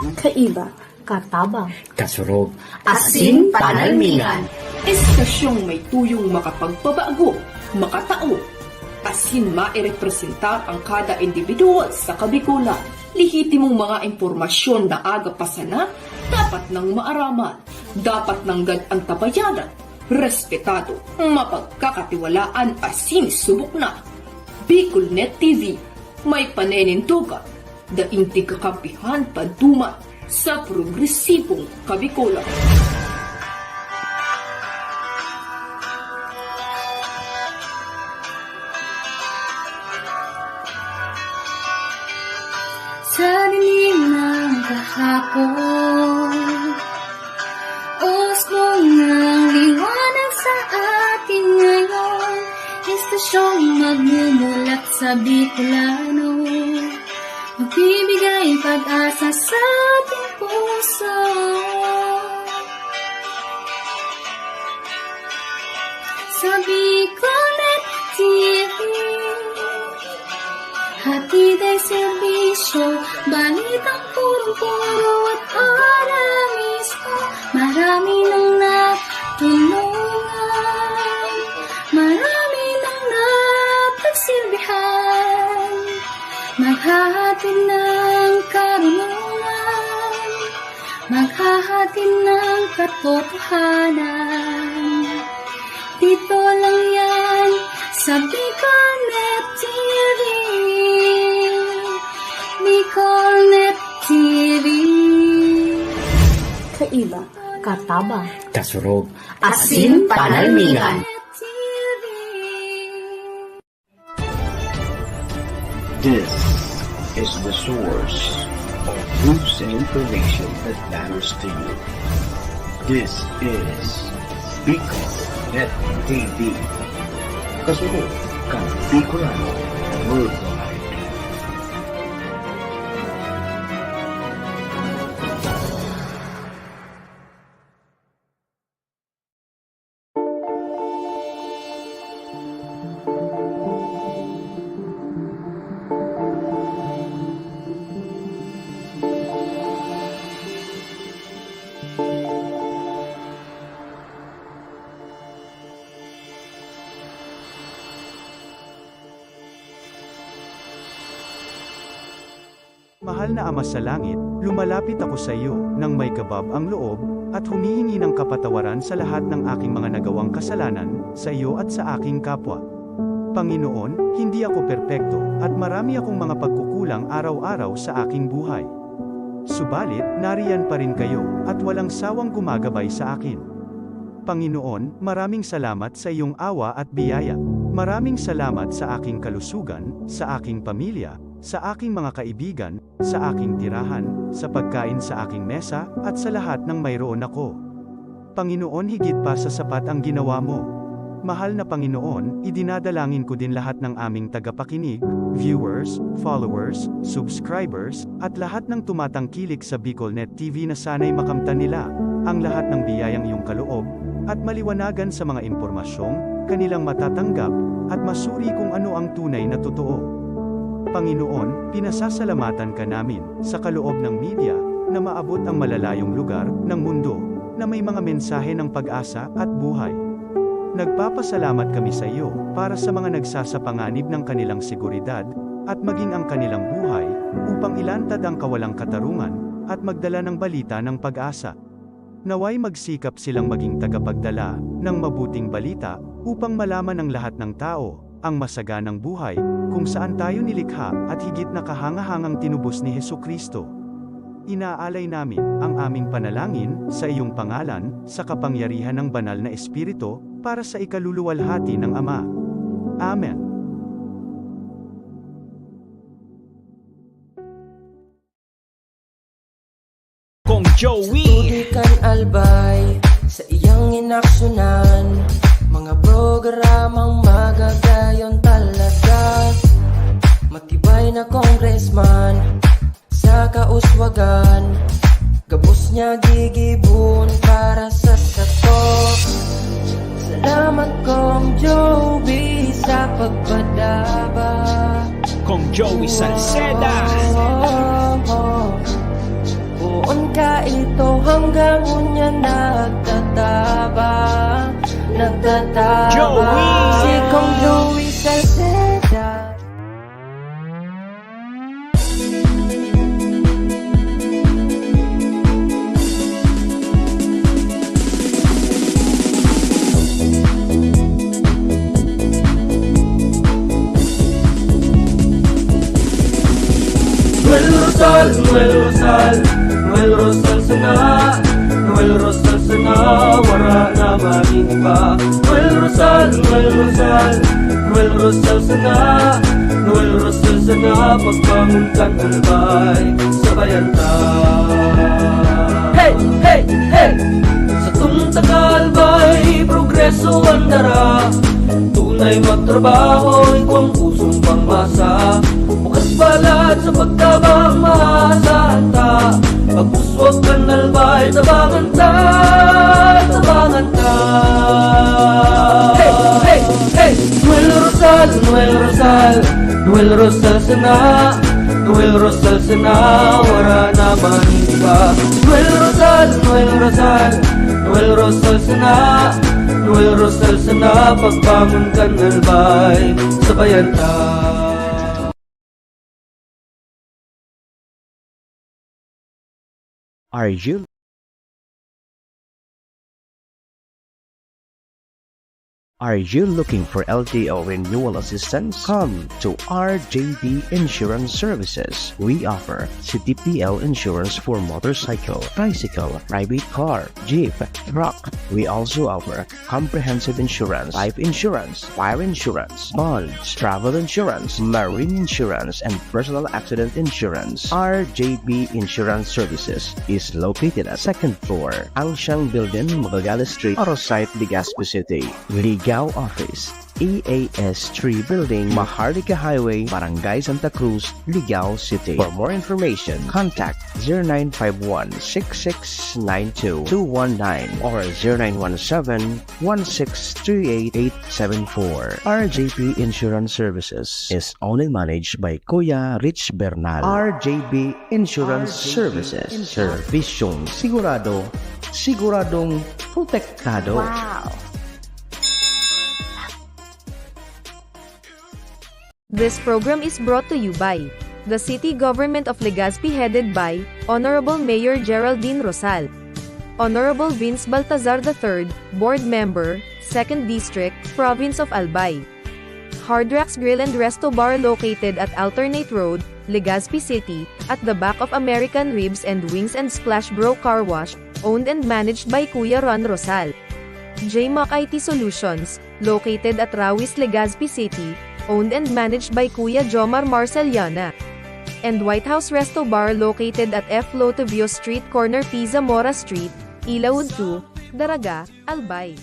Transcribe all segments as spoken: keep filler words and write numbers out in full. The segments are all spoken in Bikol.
Kaiba, katabang, kasurog, asin panalmingan. Estasyong may tuyong makapagpabago, makatao, asin mairepresentar ang kada individual sa Kabikolan. Lehitimong mga impormasyon na aga pa sana, dapat nang maaraman, dapat nanggad antabayanan, respetado, mapagkakatiwalaan asin subok na. Bicol Net T V, may paninindogan, daing tigkakampihan panduman sa progresibong Kabikolan. Sa dilim ng kahapon, usbong ng liwanag sa atin ngayon, estasyong magmumulat sa Bicolano, magbibigay pag-asa sa ating puso. Sa Bicolnet T V, hatid ay serbisyo, balitang purong-puro at para mismo. Marami nang natulungan, marami nang napagsilbihan, maghahatid ng karunungan, maghahatid ng katotohanan. Dito lang yan sa Bicolnet T V. Bicolnet T V. Kaiba, katabang, kasurog, asin panalmingan. This is the source of news and information that matters to you. This is Bicol Net T V. Kasunod kan Bicolano Worldwide. Mahal na Ama sa Langit, lumalapit ako sa iyo nang may kabab ang loob at humihingi ng kapatawaran sa lahat ng aking mga nagawang kasalanan sa iyo at sa aking kapwa. Panginoon, hindi ako perpekto at marami akong mga pagkukulang araw-araw sa aking buhay. Subalit, nariyan pa rin kayo at walang sawang gumagabay sa akin. Panginoon, maraming salamat sa iyong awa at biyaya. Maraming salamat sa aking kalusugan, sa aking pamilya, sa aking mga kaibigan, sa aking tirahan, sa pagkain sa aking mesa, at sa lahat ng mayroon ako. Panginoon, higit pa sa sapat ang ginawa mo. Mahal na Panginoon, idinadalangin ko din lahat ng aming tagapakinig, viewers, followers, subscribers, at lahat ng tumatangkilik sa Bicolnet T V na sana'y makamtan nila ang lahat ng biyayang iyong kaloob at maliwanagan sa mga impormasyong kanilang matatanggap at masuri kung ano ang tunay na totoo. Panginoon, pinasasalamatan ka namin sa kaloob ng media na maabot ang malalayong lugar ng mundo na may mga mensahe ng pag-asa at buhay. Nagpapasalamat kami sa iyo para sa mga nagsasapanganib ng kanilang seguridad at maging ang kanilang buhay upang ilantad ang kawalang katarungan at magdala ng balita ng pag-asa. Nawa'y magsikap silang maging tagapagdala ng mabuting balita upang malaman ng lahat ng tao ang masaganang buhay kung saan tayo nilikha at higit na kahangahangang tinubos ni Jesu-Cristo. Inaalay namin ang aming panalangin sa iyong pangalan, sa kapangyarihan ng Banal na Espiritu, para sa ikaluluwalhati ng Ama. Amen. Kong Joey. Tutukan albay sa iyang inaksyonan, mga programang magagayon talaga. Matibay na congressman sa kauswagan, gabos niya gigibon para sa sato. Salamat, Kong Joey, sa pagpadaba. Kong Joey Salceda. Oh, oh, oh. Poon ka ito hanggang unya nagtatabang, nagtatabang. Joey! Si Kong Louie Salceda. Noel Rosal, Noel Rosal, Noel Rosal sana, Noel Rosal sana, wara na maning iba. Noel Rosal, Noel Rosal, Noel Rosal sana, Noel Rosal sana, pagbangon kan Albay, sabayan ta. Hey, hey, hey! Sa tunta ka Albay, progreso ang dara. Tunay magtrabaho, igwang pusong pangmasa. Bukas palad sa pagtabang, maasahan ta. Pagpuswag kan Albay, tabangan ta, tabangan ta. Hey, hey, hey! Noel Rosal, Noel Rosal, Noel Rosal sana, Noel Rosal sana, wara na man iba. Noel Rosal, Noel Rosal, Noel Rosal sana, Noel Rosal sana, pagbangon kan Albay, sabayan ta. Are you Are you looking for L T O renewal assistance? Come to R J B Insurance Services. We offer C T P L insurance for motorcycle, tricycle, private car, jeep, truck. We also offer comprehensive insurance, life insurance, fire insurance, bonds, travel insurance, marine insurance, and personal accident insurance. R J B Insurance Services is located at second floor, Angsiang Building, Magallanes Street, Arosite, Legazpi City. Ligao Office, E A S three Building, Maharlika Highway, Barangay Santa Cruz, Ligao City. For more information, contact zero nine five one six six nine two two one nine or zero nine one seven one six three eight eight seven four. R J P Insurance Services is owned and managed by Kuya Rich Bernal. R J P Insurance Services. Serbisyong sigurado, siguradong protektado. Wow! This program is brought to you by the City Government of Legazpi, headed by Honorable Mayor Geraldine Rosal, Honorable Vince Baltazar the third, Board Member, Second District, Province of Albay. Hard Rocks Grill and Resto Bar, located at Alternate Road, Legazpi City, at the back of American Ribs and Wings and Splash Bro Car Wash, owned and managed by Kuya Ron Rosal. J Mac I T Solutions, located at Rawis, Legazpi City, owned and managed by Kuya Jomar Marceliana. And White House Resto Bar, located at F Lotivio Street, corner P Zamora Street, Ilaud two, Daraga, Albay.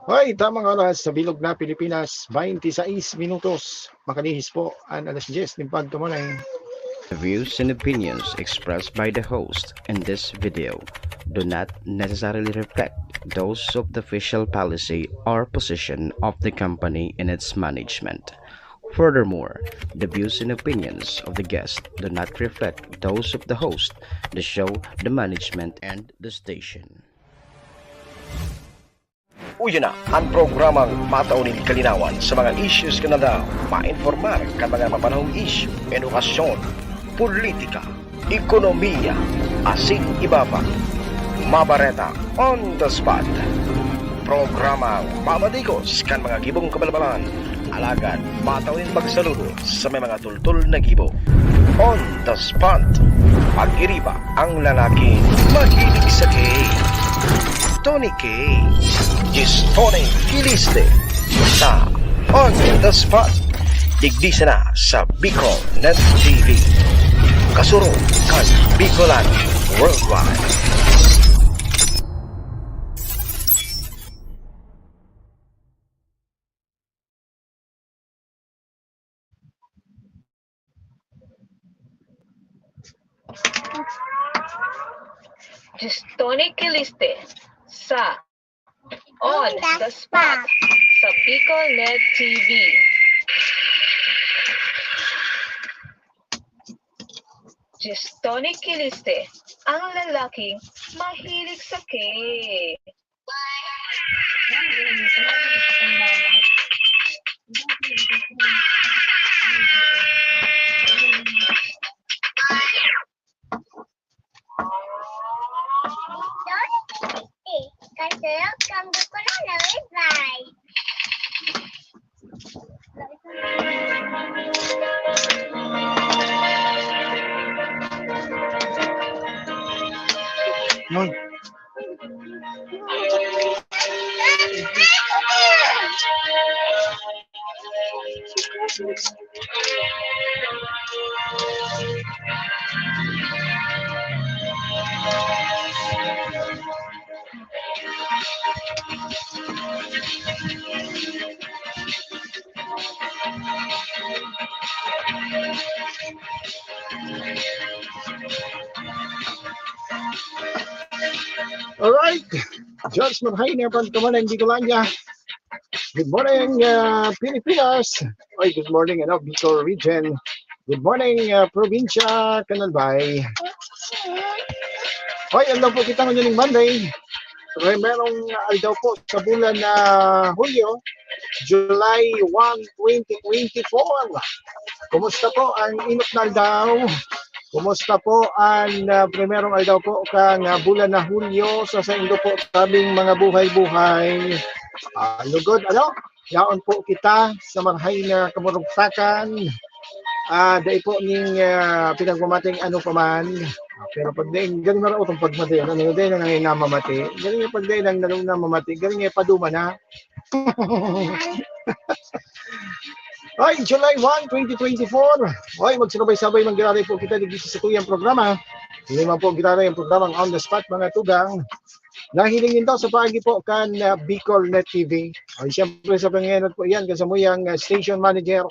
Hoy, tamang oras sa bilog na Pilipinas, twenty-six minutos. Makalihis po an alas dyes nin pagkamunay. The views and opinions expressed by the host in this video do not necessarily reflect those of the official policy or position of the company and its management. Furthermore, the views and opinions of the guest do not reflect those of the host, the show, the management, and the station. Uya na an programang patao nin kalinawan sa mga issues kan aldaw, mainformar kan mga mapanahong isyu, edukasyon, politika, ekonomiya, asin iba pa. Mabareta on the spot. Programang mamatikos kan mga gibong kabalbalan, alagad patao nin pagsaludo sa may mga tultol na gibo. On the spot. Pag-iriba ang lalaking mahilig sa K. Tony K. Gistone Kiliste sa On the Spot. Digdi sana sa Bicol Net T V. Kasurog kan Bicolan Worldwide. Gistone Kiliste sa On the Spot sa Bicol Net T V. Gestonic Kiliste, ang lalaking mahilig sa cake. Kasurok kan buko na nalibay. Alright. George Marhaina from Taman, Bicolania. Good morning, uh, Pilipinas. Oy, good morning, ano, Bicol region. Good morning, uh, probinsya kan Albay. Oy, ano po kita ngayon ng Monday? Primerong aldaw po sa bulan na Hulyo, July one, twenty twenty-four. Kumusta po ang inot na aldaw? Kumusta po ang, ah, primerong aldaw po kan, ah, bulan na Hulyo sa saindo po tabing mga buhay-buhay? Ah, lugod, ano? Yaon po kita sa marahay na kamurugtakan. Ah, dai po ning, ah, pinagmamating ano pa man. Ah, pero pag dai, galing maraot ang pagmati, ano, dai na nanginamamati. Galing yung pag dai nang nanginamamati, galing yung paduma na. Ay, July one, twenty twenty-four. Ay, magsabay-sabay manggiraray po kita digdi sa satuyang programa. Hindi man po giraray ang programang On the Spot, mga tugang. Nahiling nindo sa paagi po kan, ah, Bicol Net T V. Ay, siyempre sa pangenot po yan, kasamuyang, ah, station manager,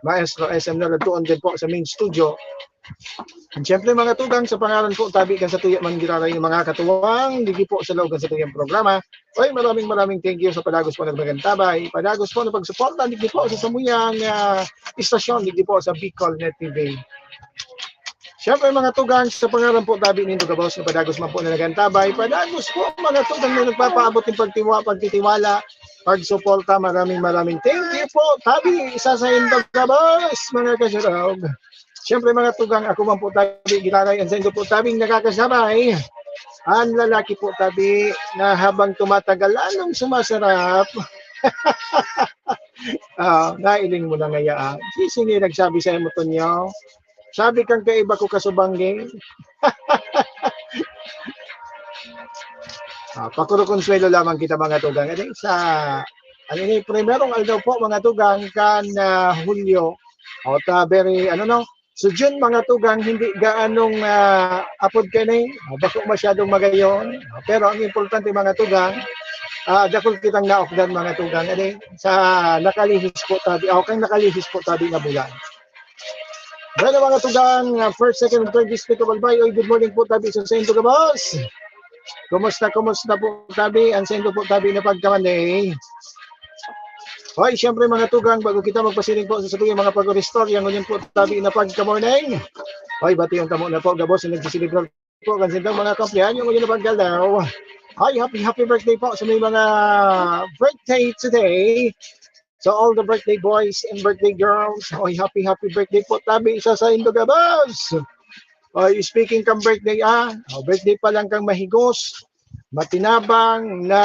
Maestro S M Nalagtuon din po sa main studio. And syempre, mga tugang, sa pangalan po tabi kan satuya man giraray ng mga katuwang, digi po sa loob kan satuyang programa. Oy, maraming, maraming thank you sa padagos po nagmagantabay. Padagos po na pagsuporta, digi po sa samuyang, ah, istasyon, digi po sa Bicol Net T V. Siyempre, mga tugang, sa pangalan po tabi nindo gabos na padagos man po na nagantabay. Padagos po, mga tugang na nagpapaabot ng pagtiwa-, pagtitiwala, pagsuporta. Maraming, maraming thank you po. Tabi, isa sa indo gabos, mga kasurog. Siyempre, mga tugang, ako man po tabi, giraray, ang saindo po tabing nakakasabay. Ang lalaki po tabi na habang tumatagal, lalong sumasarap. Ah, nailing mo na ngaya, ah. Sisini nagsabi sa imo, Tonyo? Sabi kang kaiba ko kasubanggi. Ah, pakurukonsuelo lamang kita, mga tugang. Ano, sa, ano ini, primerong aldaw po, mga tugang, kan, ah, Hulyo. O, ta, very, ano, no? So, June, mga tugang, hindi gaanong, ah, apod ka ni, ah, bako masyadong magayon. Ah, pero ang importante, mga tugang, ah, dakul kitang naokdan, mga tugang, ano, sa nakalihis po tabi, o, kang nakalihis po tabi na bulan. Bueno, mga tugang, ah, first, second, and third district of Albay. Oy, good morning po tabi sa saindo gabos. Kumusta, kumusta po tabi? Ang saindo po tabi na pagkamani. Hoy, siyempre, mga tugang, bago kita magpasiring po sa satuyang mga pag-oristorya, ngunyan po tabi na pagka-morning. Hoy, bati ang tamo na po, gabos na nagsiselebrar po kan sindang mga kumpleanyo ngunyan na pagkalaw. Hoy, happy, happy birthday po sa may mga birthday today. So all the birthday boys and birthday girls, hoy, happy, happy birthday po tabi sa saindo gabos. Hoy, speaking kang birthday, ah, oh, birthday pa lang kang mahigos, matinabang na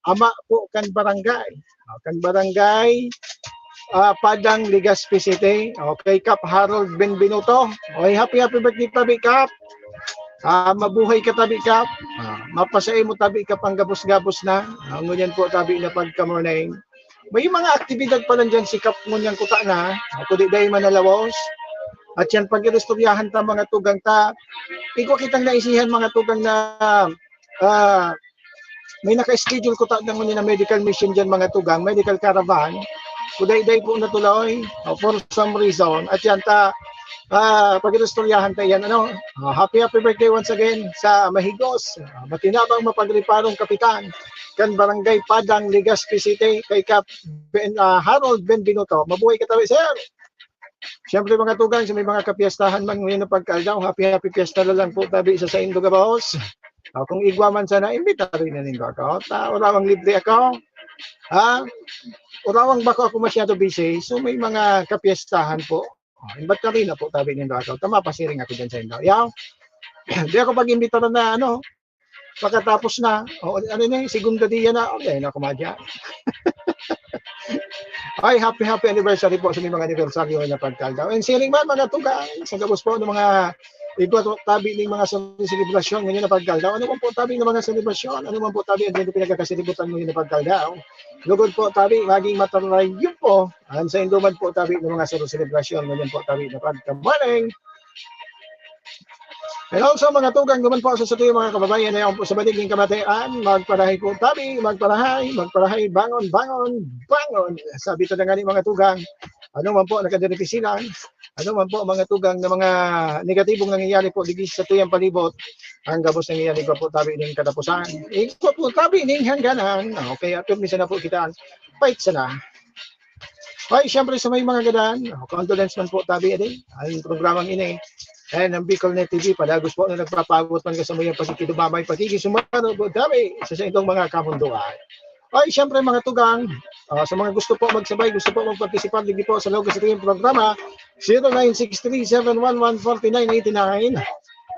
ama po kan barangay. Ah, kan barangay, ah, Padang, Legazpi City. Okay, Kap Harold Benvenuto. Okay, happy, happy birthday, tabi, Kap. Ah, mabuhay ka, tabi, Kap. Ah, mapasay mo, tabi, Kap, ang gabos-gabos na. Ah, ngunyan po, tabi, na pagka-morning. May mga aktibidad pa lang dyan si Kap ngunyan kuta na. Ako di dahil manalawos. At yan, pag-iristoryahan ta, mga tugang ta. Igwa kitang naisihan, mga tugang na, ah, may naka-schedule ko ta na ngunyan na medical mission dyan, mga tugang, medical caravan. Kuday-day po natuloy, oh, for some reason. At yan, ta, ah, pag-iristoryahan ta yan, ano? Ah, happy, happy birthday once again sa mahigos, ah, matinabang, mapagriparong kapitan kan Barangay Padang, Legazpi City, kay Kap Ben, ah, Harold Benvenuto. Mabuhay ka tabi, sir! Siyempre, mga tugang, sa may mga kapiestahan man ngayon na pagkaaldaw, happy, happy fiesta na lang po tabi sa saindo gabos. Ah, kung igwa man sana, imbitarin na nindo ako. Ta, wala mang libre ako. Ha? Wala mang bako ako masyado busy. So, may mga kapiestahan po. Oh, imbitarin na po tabi nindo ako. Ta, mapasiring ako dyan sa indo. Yaw, di ako pag-imbitaran na, ano, pagkatapos na, o, ano na, segunda dia na, okay na kumadya. Ay, happy, happy anniversary po sa may mga anibersaryo na pagkaaldaw. And siring man, mga tugang, sa gabos po ng mga igwa po tabi ning mga selebrasyon ngayon na pagkaaldaw. Ano man po tabi ng mga selebrasyon? Ano man po tabi ang pinagkakasilibutan ngayon na pagkaaldaw? Lugod po tabi, maging matarayo po. Ang sa indo man po tabi ng mga selebrasyon ngayon po tabi na pagkamaning. And also, mga tugang naman po sa satuyang mga kababayan na yaon po sa banig ning kamatayan, magparahay po tabi, magparahay, magparahay, bangon, bangon, bangon. Sabi ta na nga ni mga tugang, ano man po, nagkadiri silang, ano man po, mga tugang na mga negatibong nangyayari po digdi sa satuyang palibot, ang gabos nangyayari pa po tabi ning katapusan. Ikaw po tabi ning hangganan. Okay, at minsan na po kita, fight sana. Ay, siyempre sa may mga gadan, oh, condolence man po tabi, adi, ang programang ini. And ang Bicol Net T V, padagos po na nagpapaabot man sa mga pakikidumamay, pakikisumano po tabi sa, sa itong mga kamunduan. Ay, siyempre, mga tugang, ah, sa mga gusto po magsabay, gusto po magpartisipar, digdi po sa loob sa ating programa, zero nine six three seven one one forty nine eighty nine.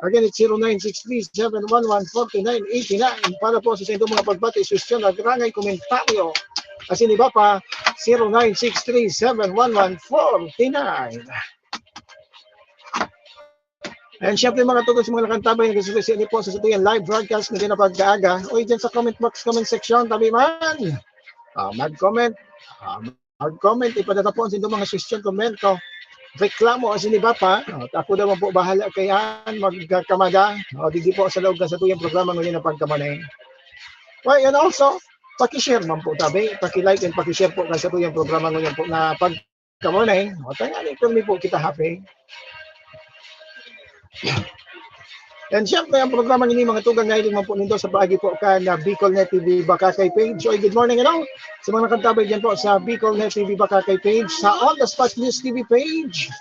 Again, it's zero nine six three seven one one forty nine eighty nine. Para po sa sa itong mga pagbati, suhestyon, agrangay, komentaryo, asin iba pa, zero nine six three seven one one forty nine. And syempre, mga tugang, sa mga nakantabay, nagsususi po sa satuyang live broadcast na din na pagkaaga. Uy, dyan sa comment box, comment section, tabi man. Ah, mag-comment. Ah, mag-comment, ipadala po ang sindong mga suhestyon, komento, reklamo, asin iba pa. Ah, ako naman po bahala kaiyan, magkamaga. Ah, digdi po sa loob ng satuyang programa ngayon na pagkamaning. Well, and also, paki-share man po, tabi. Paki-like and paki-share po kan satuyang programa ngayon po na pagkamaning. O, tangali kami po kita happy. And syempre, ang programa ini, mga tugang, nahiling man po nindo sa paagi po kan, ah, Bicol Net T V Bakakay page. Oy, good morning, ano? Sa mga nakantabay dyan po sa Bicol Net T V Bakakay page, sa On The Spot News T V page,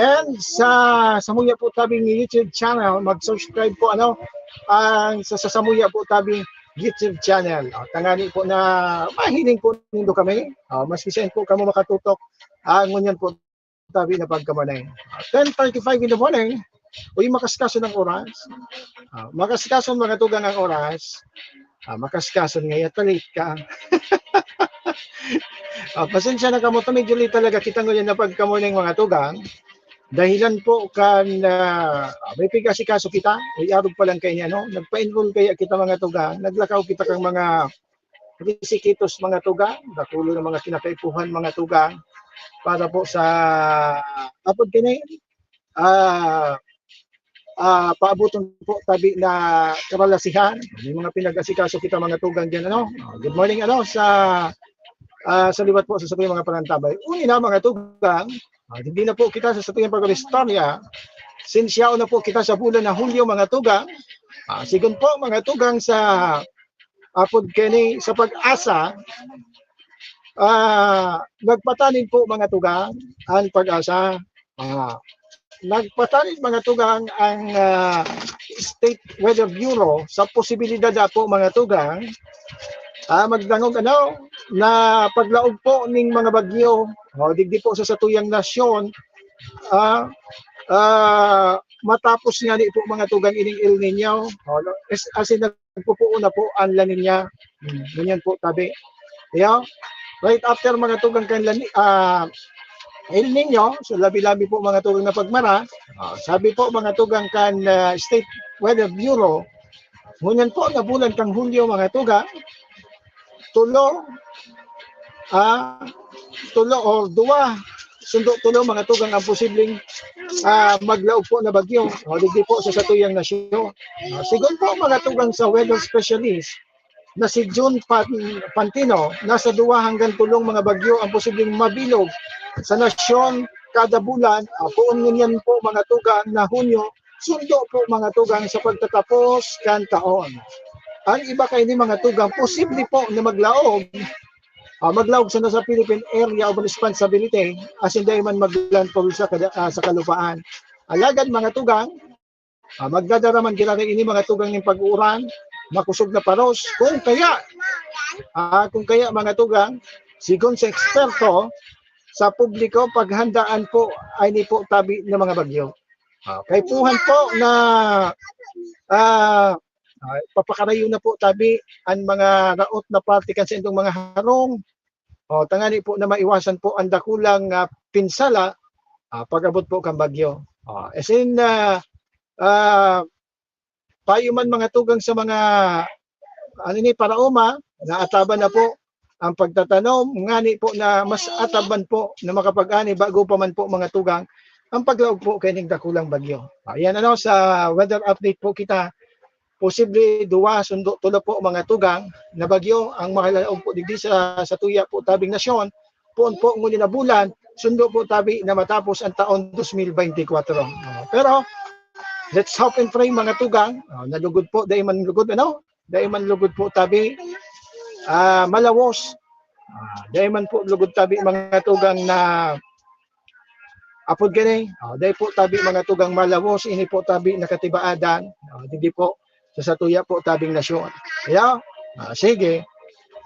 and sa Samuya po Tabing YouTube channel, mag-subscribe po, ano, ang sa, sa Samuya po Tabing YouTube channel. O, tangali po na mahiling po nindo kami. O, maski saan po kamo makatutok, ah, ngunyan po tabi na pagkamanay. Ten thirty-five in the morning, uy, makaskaso ng oras. Ah, makaskaso, mga tugang, ang oras. Ah, makaskaso nga, yata late ka. Ah, pasensya na kamo, ta medyo late talaga kita ngayon na pagkamanay, mga tugang. Dahilan po kan, ah, may pig-asikaso kita, may arog pa lang kaini, ano? Nagpa-enroll kaya kita, mga tugang, naglakaw kita kang mga Risikitos, mga tugang, dakulo ng mga kinakaipuhan, mga tugang, para po sa, apod kini, ah, ah, paaboton po tabi na karalasihan. May mga pinag-asikaso kita, mga tugang, diyan, ano? Ah, good morning, ano, sa, ah, sa liwat po sa sabi mga panantabay. Uni na, mga tugang, ah, hindi na po kita sa satuyang pag-istorya. Sinsyaon na po kita sa bulan na Hulyo, mga tugang. Ah, sigon po, mga tugang, sa apod kini sa PAGASA, ah, nagpatanin po, mga tugang, ang PAGASA. Ah, nagpatanin, mga tugang, ang, ah, State Weather Bureau sa posibilidad na po, mga tugang, ah, magdangog, ano, na paglaog po ning mga bagyo, o, digdi po sa satuyang nasyon, ah, ah, matapos nga ni po, mga tugang, ining El Nino, o, as, as in, nagpupuon na po ang La Nina. Hmm, ganyan po, tabi. Yeah. Right after, mga tugang, kan La Ni-, ah, El Nino, so labi-labi po, mga tugang, na pagmara, ah, sabi po, mga tugang, kan, ah, State Weather Bureau, ngunyan po na bulan kang Hulyo, mga tugang, tulo, ah, tulo or duwa, sundo tulo, mga tugang, ang posibleng, ah, maglaog po na bagyo. O, digdi po sa satuyang nasyon. Ah, sigon po, mga tugang, sa weather specialist na si Jun Pan-, Pantino, nasa duwa hanggang tulong mga bagyo ang posibleng mabilog sa nasyon kada bulan. Ah, poon ngunyan po, mga tugang, na Hunyo, sundo po, mga tugang, sa pagtatapos kan taon. Ang iba kaini, mga tugang, posible po na maglaog ah, maglaog sana sa Philippine Area of Responsibility, asin dai man maglandfall sa kada-, ah, sa kalupaan. Alagad, mga tugang, ah, magdadara man giraray ini, mga tugang, nin pag-uuran, makosog na paros. Kung kaya, ah, kung kaya, mga tugang, sigon sa eksperto, sa publiko, paghandaan po ini po tabi na mga bagyo. Ah, kaipuhan po na, ah, ah, papakarayo na po tabi an mga raot na parte kan saindong mga harong. O, tangani po na maiwasan po ang dakulang, ah, pinsala, ah, pag-abot po kan bagyo. Ah, as in, ah, ah, payo man, mga tugang, sa mga, ano ni, paraoma, naataban na po ang pagtatanom, ngani po na mas ataban po na makapag-ani bago pa man po, mga tugang, ang paglaog po kaining dakulang bagyo. Ayan, ano, sa weather update po kita, posible duwa, sundo tolo po, mga tugang, na bagyo ang makalaog po digdi sa, sa tuya po tabing nasyon, poon po ngunyan na bulan, sundo po tabi na matapos ang taon dos mil beintikwatro. Ah, pero, let's hope and pray, mga tugang. Ah, nalugod po, dai man lugod, ano? Dai man lugod po tabi, ah, malawos. Ah, dai man po lugod tabi, mga tugang, na apod gani, ah, dai po tabi, mga tugang, malawos, ini po tabi na katibaadan. Ah, digdi po sa satuya po tabing nasyon. Kaya, ah, sige.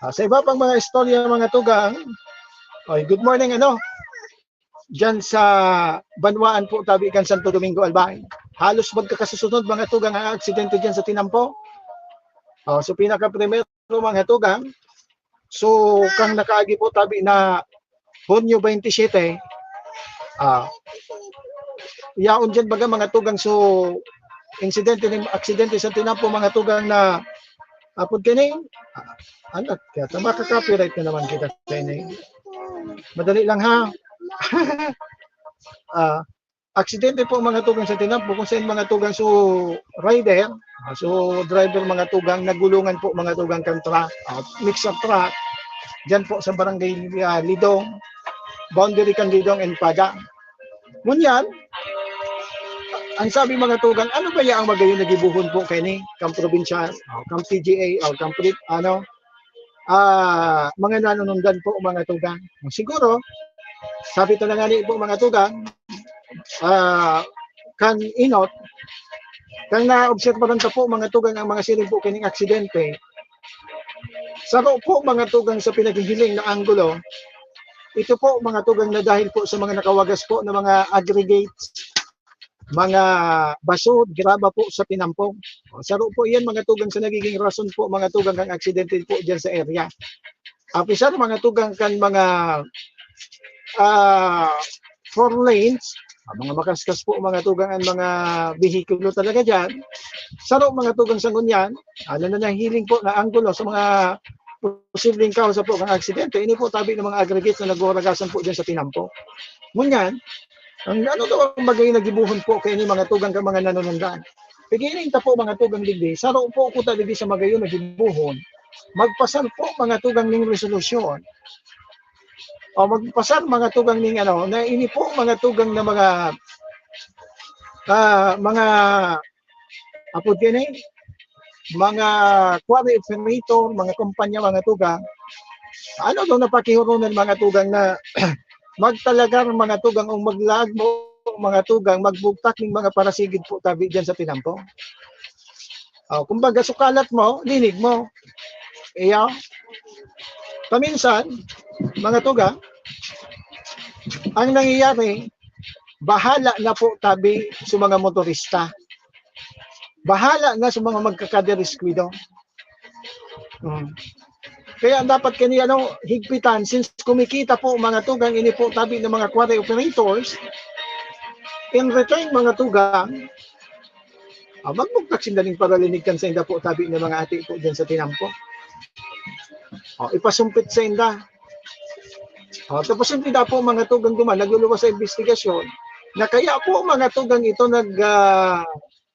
Ah, sa iba pang mga istorya, mga tugang, oy, good morning, ano, diyan sa banwaan po tabi kan Santo Domingo, Albay. Halos magkakasusunod, mga tugang, ang aksidente diyan sa Tinampo. Ah, so, pinaka-primero, mga tugang, so, kang nakaagi po tabi na Hunyo twenty-seven, ah, yaon diyan baga, mga tugang, so, insidente nin, aksidente sa Tinampo, mga tugang, na apod kini, ah, ano, kaya ta-, makaka-copyright na naman kita sa ini. Madali lang, ha? Ah, aksidente po, mga tugang, sa Tinampo, kung saan, mga tugang, so, rider, ah, so, driver, mga tugang, nagulungan po, mga tugang, kan truck, ah, mixer truck, diyan po sa barangay, ah, Lidong, boundary kan Lidong and Paga. Ngunyan, ang sabi, mga tugang, ano ba ya ang magayon na gibohon po kaini, kan probinsyal, o kan P G A, o kan pri-, ano, ah, mga nanunundan po, mga tugang? Siguro, sabi ta na ngani po, mga tugang, ah, kan inot, kan naobserbaran ta po, mga tugang, ang mga siring po kining aksidente, saro po, mga tugang, sa pinaghihiling na anggulo, ito po, mga tugang, na dahil po sa mga nakawagas po na mga aggregates, mga basod, graba po sa Tinampo. Saro po iyan, mga tugang, sa nagiging rason po, mga tugang, kan aksidente po diyan sa area. Apisar, mga tugang, kan mga, ah, four lanes, ah, mga makaskas po, mga tugang, ang mga behikulo talaga diyan. Saro, mga tugang, sa ngunyan, ah, na nahihiling po na anggulo sa mga posibleng kausa po kan aksidente, ini po tabi ng mga aggregates na nagwaragasan po diyan sa Tinampo. Ngunyan, ang ano daw ang magayon na gibohon po kaini, mga tugang, kan mga nanunundan? Pigiling ta po, mga tugang, digdi. Saro po kuta digdi sa magayon na gibohon, magpasar po, mga tugang, ning resolusyon. O magpasar, mga tugang, ning ano, na ini po, mga tugang, na mga, ah, mga, apod kini, mga quarry operator, mga kumpanya, mga tugang, ano daw napakihurunan, mga tugang, na magtalagar, mga tugang, o maglaag mo, mga tugang, magbugtak ning mga parasigid po tabi diyan sa Tinampo. O, kumbaga, sukalat mo, linig mo. Iya. Paminsan, mga tugang, ang nangyayari, bahala na po tabi sa mga motorista. Bahala na sa mga magkakadiriskwido. Hmm. Kaya dapat kani, ano, higpitan, since kumikita po, mga tugang, ini po tabi ng mga quarry operators, in return, mga tugang, ah, magbugtak sinda ning paralinig kan sainda po tabi ng mga ati po diyan sa Tinampo. O, ipasumpit sainda. O, tapos hindi na po, mga tugang, duman, nagluluwas sa investigasyon na kaya po, mga tugang, ito nag, ah,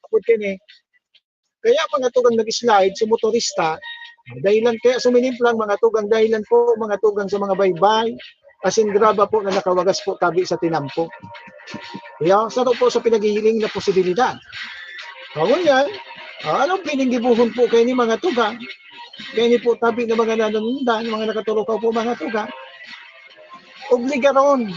apod kini, kaya, mga tugang, nag-slide si motorista, dahilan kaya suminimplang, mga tugang, dahilan po, mga tugang, sa mga baybay, asin graba po na nakawagas po tabi sa Tinampo. Kaya, saro po sa pinaghihiling na posibilidad. O, ngunyan, ah, anong pwedeng gibohon po kaini, mga tugang? Kaya ni po tabi na mga nanundan, mga nakaturukaw po, mga tugang. Obligaron.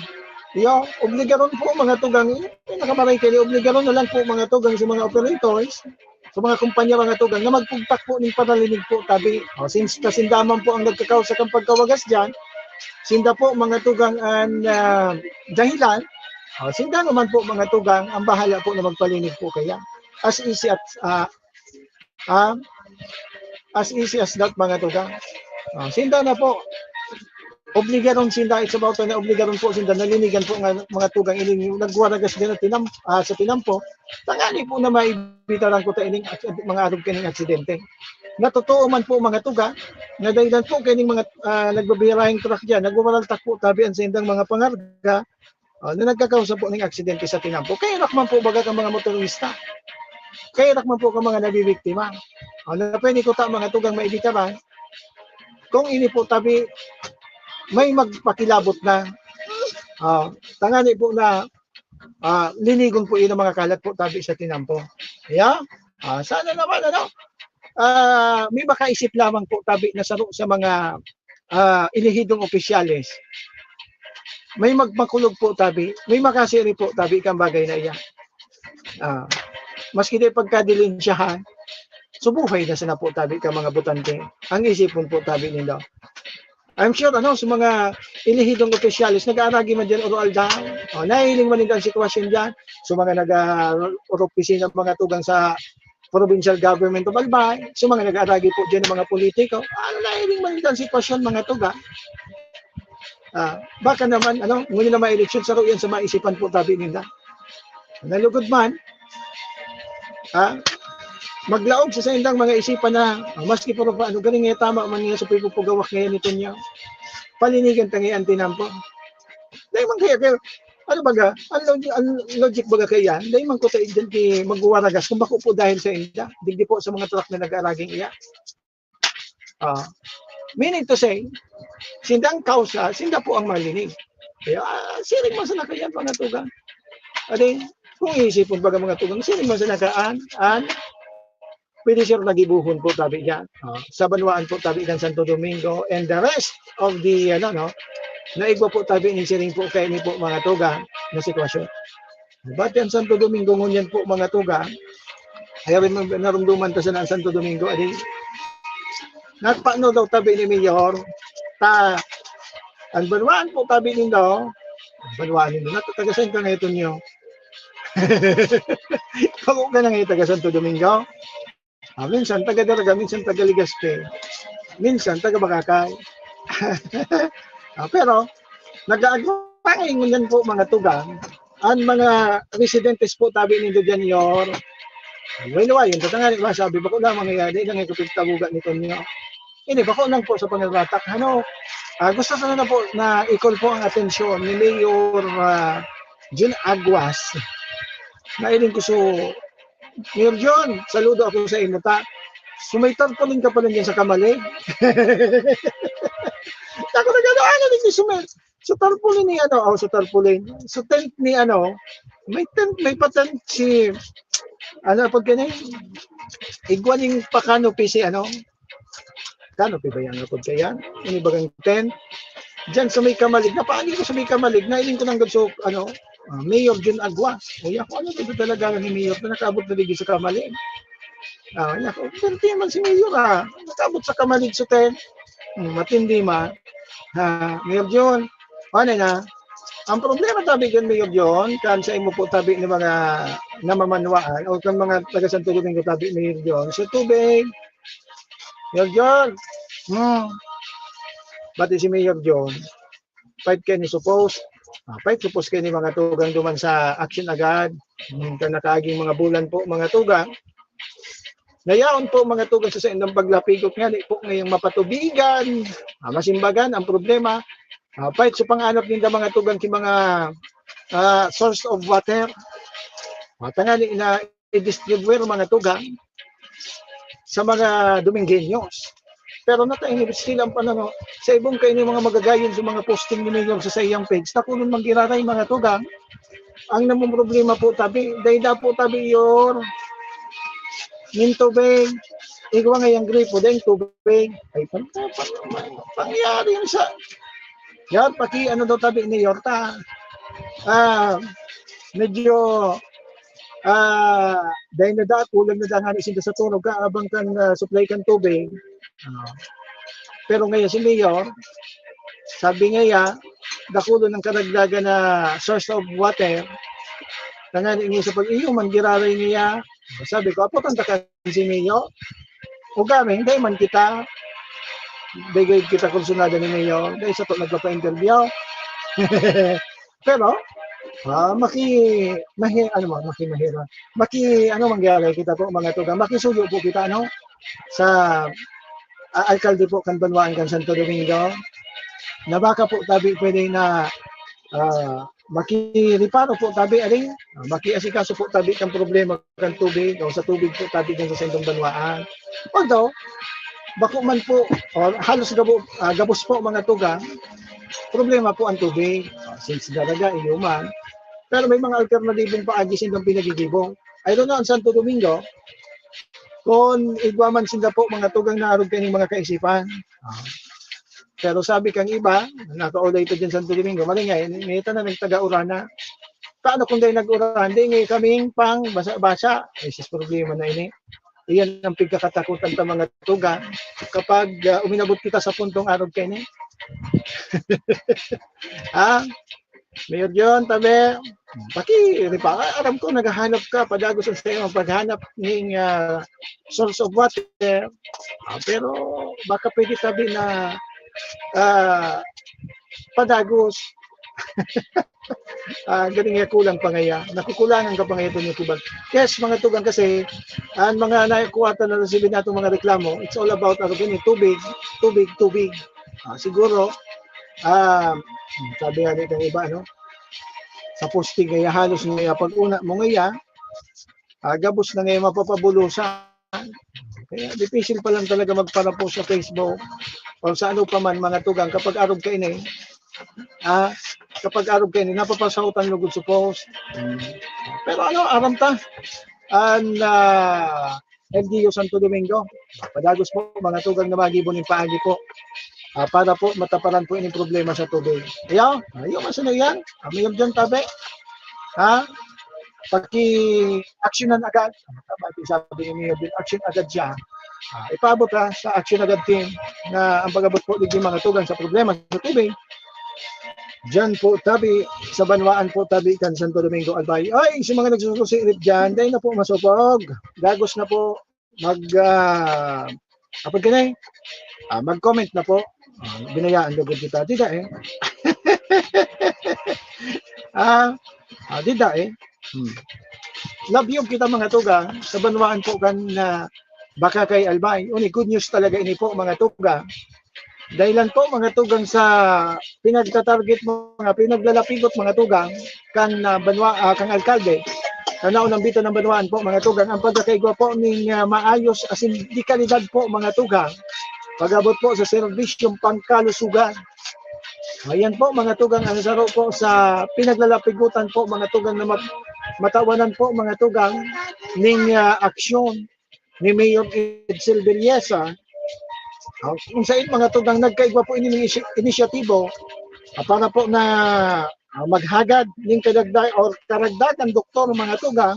Yo, obligaron po, mga tugang. Pinakamaray kayo, obligaron na lang po, mga tugang, sa mga operators, sa mga kumpanya, mga tugang, na magpugtak po ning paralinig po tabi. O, since kasindaman po ang nagkakausa kan pagkawagas dyan, sinda po, mga tugang, ang, ah, dahilan, o, sinda naman po, mga tugang, ang bahala po na magpalinig po kaya. As easy as, ah, ah, as easy as that, mga tugang. Ah, sinda na po. Obligaron sinda, it's about na obligaron po sinda, nalinigan po nga mga tugang, ining nagwaragas din na tinam-, ah, sa tinampo. Tangali po na maibitaran ko ta ining ak-, mga arog kaning aksidente. Natotoo man po, mga tugang, na dahilan po kaning mga, ah, nagbabiraheng truck dyan, nagwawaraltak po tabi ang sindang mga pangarga, ah, na nagkakausa po ning aksidente sa tinampo. Kaya man po baga ang mga motorista. Kaya man po ang mga nabibiktima. Ah, na pwede ko ta, mga tugang, maibitaran, kung ini po tabi, may magpakilabot na. Ah, tangani po na, ah, linigon po yun ang mga kalat po tabi sa tinampo. Yeah? Ah, sana naman, ano? Ah, may makaisip lamang po tabi na saro sa mga, ah, elehidong opisyales. May magmakulog po tabi, may makasiri po tabi kang bagay na iya. Ah, maski di pagkadilensyahan, subuhay na sana po tabi ka mga butante. Ang isipon po tabi ninda. I'm sure, ano, sa mga elehidong opisyales, nag-aaragi man dyan oro aldaw. O, nahiling man ninda ang sitwasyon dyan. Sa mga nag-opisina, mga tugang sa provincial government of Albay, sa mga nag-aaragi po dyan ng mga politiko, ano, nahiling man ninda ang sitwasyon, mga tugang. Ah, baka naman, ano, ngunyan na may eleksyon, saro yan sa maisipan po tabi ninda. Nalugod man, ha? Maglaog sa saindang mga isipan na, ah, maski puro pa, ano, galing nga tama man nga sa pagpupugawak ngayon nito niya. Palinigan ta ngayon, tinampo. Dahil man kaya, kaya, ano baga, ang logi-, ang logic baga kaya, dahil man ko tayo dyan di magwawaragas, kung bako po dahil sa inda, digdi po sa mga truck na nag-aaraging iya. Ah, meaning to say, sindang kausa, sinda po ang malinig. Kaya, ah, siring man sana kayan, mga tugang. Adi, kung iisipon baga mga tugang, siring man sana kaan, an, pwede siya nagibuhon po, tabi niya. Ah, sa banwaan po, tabi ng Santo Domingo, and the rest of the, ano, no, naigwa po, tabi ni siring po, kaya ni po, mga tugang, na sitwasyon. Bati ang Santo Domingo ngunyan po, mga tugang. Ay, rin, narumduman ta sana ang Santo Domingo, adi. Nagpaano daw tabi ni Mayor? Ta, ang banwaan po tabi nindo, ang banwaan nindo, natataga saan ka ngayon, Tonyo? Bako ka na ngayon, taga Santo Domingo? Ah, minsan taga Daraga, minsan taga Legazpi, minsan taga Boracay. Ah, pero, nag-aagpangay ngunyan po, mga tugang, ang mga residentes po tabi nindo dyan, Yor. Well, why? Yung tatangani, masabi, bako lang mangyayari, lang yung kapagtabugan ni Tonyo. Ini, bako lang po sa pangaratak. Ano, ah, gusto sana na po na i-call po ang atensyon ni Mayor, ah, Jun Aguas. Nailing ko so, Mayor John, saludo ako sa imo ta. So may tarpaulin ka pala dyan sa kamalig. Ako nag-ano, ano din yung sumel? So tarpaulin ni ano, oh, so tarpaulin. So tent ni ano, may tent, may pa-tent si, ano, pag ganyan, igwa ning pa-canopy si ano, canopy ba yan? Ano pag kaya? Ini bagang tent. Diyan sa may kamalig, napaagi ko sa may kamalig, nailing ko ng so, ano, ah, Mayor Jun Aguas. O, yan, kung ano dito talaga ni Mayor na nakaabot na dito sa kamalig. Ah, yan, kung swerte man si Mayor, ah, nakaabot sa kamalig sa tent. Hmm, matindi man. Ah, Mayor Jun, ano na? Ang problema tabi dyan, Mayor Jun, kan sa imo po tabi ng mga namamanwaan o kan mga taga Santo Domingo tabi, Mayor Jun, sa tubig. Mayor Jun, hmm, pati si Mayor Jun, fight kayo ni suppose. Ah, fight suppose kayo ni mga tugang duman sa action agad. Hmm, kan nakaaging mga bulan po, mga tugang. Nayaon po, mga tugang, sa saindang paglapigot nga, di po ngayong mapatubigan, ah, masimbagan ang problema. Ah, fight sa panganap ninda, mga tugang, ki mga, ah, source of water. Ah, tangani na i-distribute, mga tugang, sa mga Domingueños. Pero natainip sila ang panano. Sa ibong kayo ng mga magagayon sa mga posting ni Mayor sa saiyang page, takulon man giraray, mga tugang. Ang namumroblema po tabi, dahil na po tabi, Yor, nin tubig. igwa ngayang gripo, daing tubig. Ay, pan-, pan-, pangyari yun sa, yan, paki, ano daw tabi ni Yorta. Ah, medyo, ah, dahil na da, kulang na da nga sinda sa turog, kaabang kan, ah, supply kan tubig. Ah, pero ngayon si Mayor, sabi nga ya, dakulo ng karagdagan na source of water. Tangan ini sa pag-iyo, man giraray niya. Sabi ko, "Apo, tanda ka si Mayor?" O kami, hindi man kita. Hindi kita kursunada ni Mayor. Dahil sa to nagpapa-interview. Pero, ah, maki-, mahi-, ano mo, maki-, mahira. Maki-, ano mangyari kita po, mga tugang, makisuyo po kita, ano, sa, ah, alkalde po kan banwaan kan Santo Domingo, na baka po tabi pwede na, ah, makireparo po tabi, aling, ah, makiasikaso po tabi kan problema kan tubig, o sa tubig po tabi dyan sa saindong banwaan. Although, bako man po, o halos gabo-, ah, gabos po, mga tugang, problema po ang tubig. Ah, since daraga, iyo man. Pero may mga alternatibong paagi sindang pinagigibo. I don't know, ang Santo Domingo, kung igwa man sinda po, mga tugang, na arog kaning mga kaisipan. Ah, pero sabi kang iba, nakaulay ito dyan Santo Domingo, maringay, may tanan nagtaga-urana. Paano kung dahil nag-uran? Di ngay kaming pang basa-basa. Eh, sis, problema na ini. Iyan ang pagkakatakutan ta, mga tugang, kapag, ah, uminabot kita sa puntong arog kaini. Ha? Mayor John, tabi, paki-reply. Ay, aram ko, naghahanap ka, padagos ang sa iyong paghanap ning, ah, source of water. Ah, pero baka pwede tabi na, ah, padagos. Ah, ganing nga kulang pa ngaya. Nakukulangan ka pa ngaya doon yung kubag. Yes, mga tugang, kasi ang mga nakuha na nasibin natin mga reklamo, it's all about, ano, ganyan, tubig, tubig, tubig. Ah, siguro, ah, sabi nga nitong iba, no? Sa posting, kaya halos ngaya, pag una mo ngaya, ah, gabos na ngaya mapapabulusan. Kaya difícil pa lang talaga magparapo sa Facebook o sa ano pa man, mga tugang, kapag arog kaini. Ah, kapag arog kaini, napapasahutan lugod sa post. Pero ano, aram ta, ang, ah, L G U Santo Domingo, padagos po, mga tugang, na magibo nin paagi po. Ah, para po mataparan po ining problema sa tubig. Ayaw, ayaw, masano yan? Kami yung dyan, tabi. Ha? Paki-actionan agad. Tama, sabi ni Mayor Bill, action agad siya. Ah, ipaabot, ha, sa action agad team na ang pag-abot po digdi, mga tugang, sa problema sa tubig. Diyan po, tabi, sa banwaan po, tabi kan Santo Domingo, Albay. Ay, sa mga nagsususirit dyan, dahil na po masupog. Gagos na po. Mag, ah, apod ka na eh. Ah, mag-comment na po. Ah, binayaan lugod kita. Di da eh. Ah, ah, di da eh. Hmm. Love you kita, mga tugang, sa banwaan po kan, ah, Bacacay, Albay. Uni, good news talaga ini po, mga tugang. Dahilan po, mga tugang, sa pinagtatarget mo, mga pinaglalapigot, mga tugang, kan, ah, banwa-, ah, kang alkalde, kan naunang bita ng banwaan po, mga tugang, ang pagkakaigwa po ning, ah, maayos asin de kalidad po, mga tugang, pag-abot po sa serbisyong pangkalusugan. Ayan po, mga tugang, ang saro po sa pinaglalapigutan po, mga tugang, na mat-, matawanan po, mga tugang, ning, ah, aksyon ni Mayor Edsel Berriesa. Ah, kung sa mga tugang, nagkaigwa po ini ning isi-, inisyatibo, ah, para po na, ah, maghagad ning kadagdag or karagdagan doktor, mga tugang,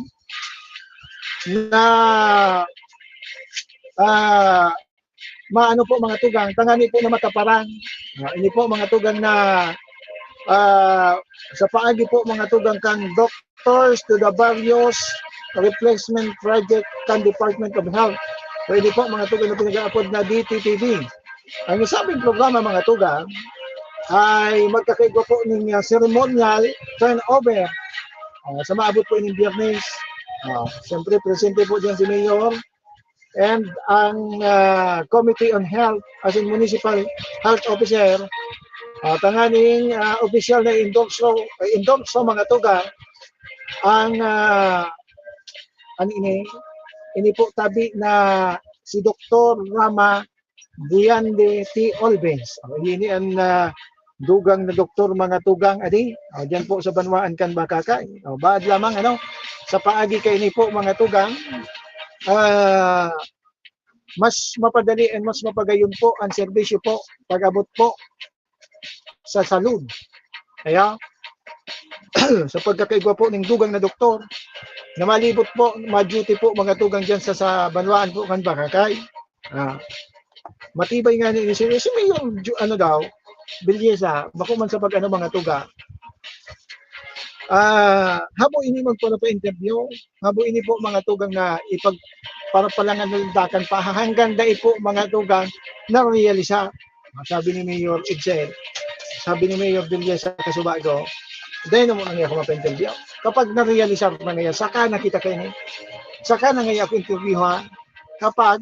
na, ah, maano po, mga tugang, tangani po na mataparan. Ah, ini po, mga tugang, na, ah, sa paagi po, mga tugang, kang Doctors to the Barrios Replacement Project kan Department of Health. Pwede po, mga tugang, na pinag-aapod na D T T V. Ang isabing programa, mga tugang, ay magkakaigwa po ning, ah, ceremonial turnover. Ah, sa maabot po ining Biyernes. Ah, siyempre, presente po diyan si Mayor and ang, ah, Committee on Health, as in Municipal Health Officer, ah, tanganing, ah, opisyal na endorso, endorso, mga tugang, ang, ah, ano ini, ini po tabi na si Doktor Rama Buyande T. Olves. O, ini ang, ah, dugang na doktor, mga tugang, adi. O, diyan po sa banwaan kan Bacacay. O, baad lamang, ano, sa paagi kaini po, mga tugang, ah, mas mapadali and mas mapagayon po ang serbisyo po pag-abot po sa salud. Kaya, sa pagkakaigwa po ning dugang na doktor, na malibot po, ma-duty po mga tugang diyan sa, sa banwaan po kan Boracay. Ah, matibay nga ni, si, si Mayor Ju-, ano daw, Belleza, bako man sa pag-ano mga tugang. Ah, habo ini magpano pa interview, habo ini po mga tugang na ipag-, para palangan na landakan pa, hanggang dai po mga tugang na realisar. Sabi ni Mayor Edsel, sabi ni Mayor Belleza sa kasubago, "Dai na mo na niya ako mapa-interview." Kapag na-realisar na ngayon, saka na kita kaini. Saka na ngayon ako interviewhan. Kapag